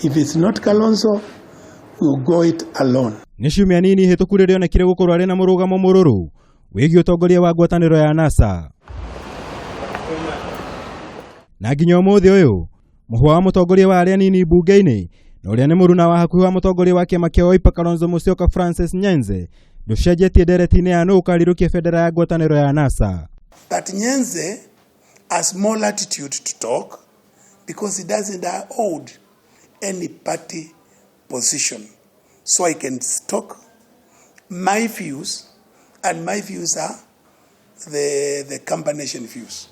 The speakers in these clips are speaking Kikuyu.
If it's not Kalonzo, we'll go it alone. Nĩ ciumia nini hĩtũku rĩrĩa onekire gũkorwo arĩ na mũrũgamo mũrũrũ wĩgiĩ ũtongoria wa ngwatanĩro ya NASA. Na nginya ũmũthĩ ũyũ, mũhwa wa mũtongoria wa arĩa anini mbunge-inĩ na ũrĩa nĩ mũruna wa hakuhĩ wa mũtongoria wa kĩama kĩa Wiper Kalonzo Musyoka Francis Nyenze ndũcenjetie ndereti-inĩ ya nũ ũkarirũkia bendera ya ngwatanĩro ya NASA. But Nyenze has more latitude to talk because he doesn't hold any party position. So I can talk my views, and my views are the combination views.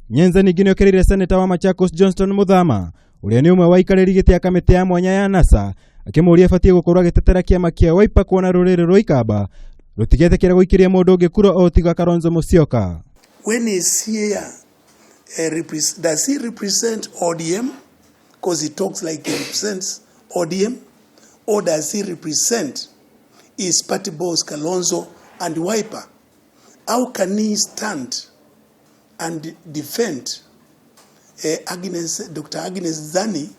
Nyenze ningĩ nĩokĩrĩire seneta wa Machakos Johnston Muthama ũrĩa nĩ ũmwe wa aikarĩri gĩtĩ a kamĩtĩ ya mwanya ya NASA akĩmũria abatiĩ gũkorwo agĩtetera kĩama kĩa Wiper kuona rũrĩrĩ rwa Ikamba rũtigetĩkĩra gũikĩria mũndũ ũngĩ kura o tiga Kalonzo Musyoka. When he's here, does he represent ODM? Because he talks like he represents ODM. Or does he represent his party boss Kalonzo and Wiper? How can he stand and defend Agnes, Dr. Agnes Zani?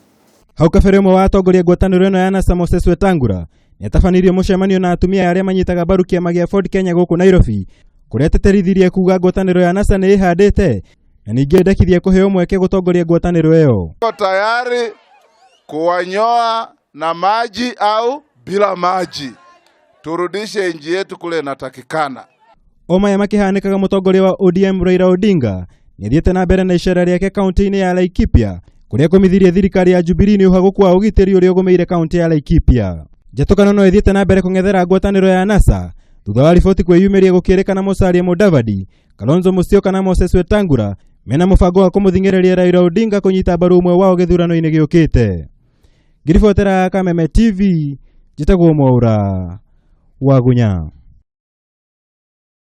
Hau kabere ũmwe wa atongoria ngwatanĩro ĩno ya NASA Moses Wetangula nĩatabanirie mũcemanio na atumia arĩa manyitaga mbaru kĩama gĩa Ford Kenya gũkũ Nairobi kũrĩa ateterithirie kuga ngwatanĩro ya NASA nĩ ĩhandĩte na ningĩ endekithie kũheo mweke gũtongoria ngwatanĩro ĩyo. Tuko tayari kuwanyoa na maji au bila maji, turudishe nchi yetu kule inatakikana. O maya makĩhanĩkaga mũtongoria wa ODM Raila Odinga nĩathiĩte na mbere na icera rĩake kaunti-inĩ ya Laikipia kũrĩa kũmithirie thirikari ya Jubilee nĩ ũhagũku wa ũgitĩri ũrĩa ũgũmĩire kaunti ya Laikipia. Njatũkano no ĩthiĩte na mbere kũng'ethera ngwatanĩro ya NASA thutha wa riboti kwĩyumĩria gũkĩrĩkana Musalia Mudavadi, Kalonzo Musyoka na Moses Wetangula mena mũbango wa kũmũthing'ĩrĩria Raila Odinga kũnyita mbaru ũmwe wao gĩthurano-inĩ gĩũkĩte. Ngĩribotera Kameme TV, njĩtagwo Mwaura Wagunya.